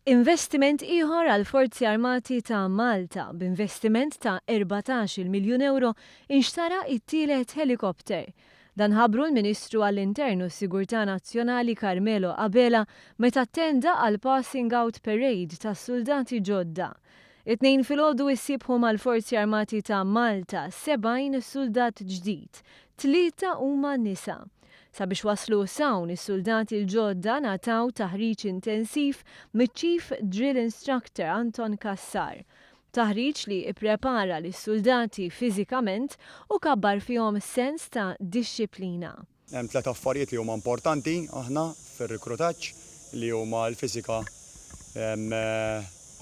Investiment ieħor għall-Forzi Armati ta' Malta, b'investiment ta' 14-il miljun ewro inxtara t-tielet ħelikopter. Dan ħabbru l-Ministru għall-Intern u s-Sigurtà Nazzjonali Carmelo Abela meta attenda għall-Passing Out Parade tas-suldati ġodda. It-Tnejn filgħodu issiebħu mal-Forzi Armati ta' Malta 70 suldat ġdid, tlieta huma nisa. Sabiex waslu s'hawn, is-suldati l-ġodda ngħataw taħriġ intensiv miċ-Chief Drill Instructor Anton Cassar. Taħriġ li ipprepara lis-suldati fiżikament u kabbar fihom sens ta' dixxiplina. Hemm tlett affarijiet li huma importanti aħna fir-rekrutaġġ li huma l-fiżika,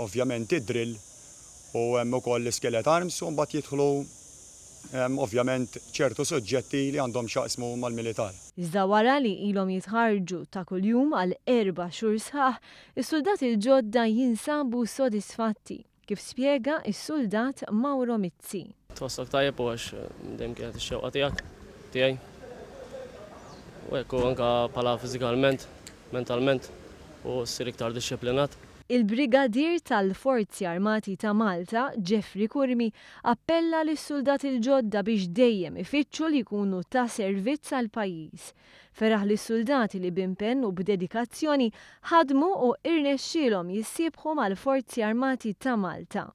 ovvjament id-drill u hemm ukoll l-iskelet arms u mbagħad jidħlu ovvjament ċertu suġġetti li għandhom x'jaqsmu mal-militar. Iżda wara li ilhom jitħarrġu ta' kuljum għal erba' xhur sħaħ, is-suldati l-ġodda jinsabu sodisfatti, kif spjega s-suldat Mauro Mizzi. Tħossok tajjeb u għax dejjem kienet ix-xewqa tiegħek, tiegħi. U hekk u anke bħala fiżikalment, mentalment u ssir iktar dixxiplinat. Il-Brigadier tal-Forzi Armati ta' Malta, Jeffrey Curmi, appella lis-suldati l-ġodda biex dejjem ifittxu li jkunu ta' servizz għall-pajjiż. Feraħ lis-suldati li b'impenn u b'dedikazzjoni ħadmu u irnexxielhom jissiebħu mal-Forzi Armati ta' Malta.